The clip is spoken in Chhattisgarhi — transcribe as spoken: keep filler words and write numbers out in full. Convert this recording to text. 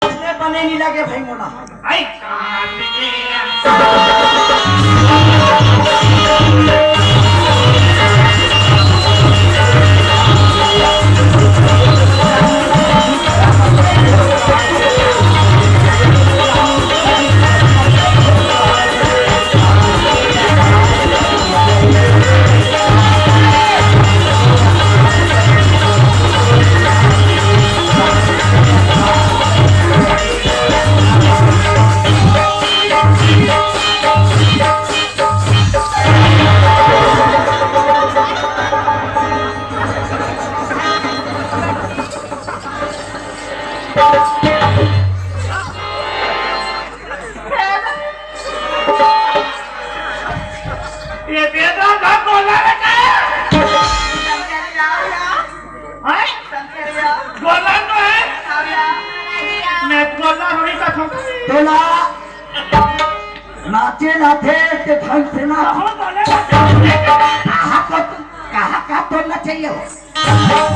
इसने बने नहीं लगे भाई मोला। आई। ये बेटा का बोला बेटा। हैं? बोला तो है। मैं बोला रोई का था। तोला नाचे ना थे ते ढंग से ना। कहाँ बोले बेटा? कहाँ को, कहाँ का तोड़ना चाहिए हो?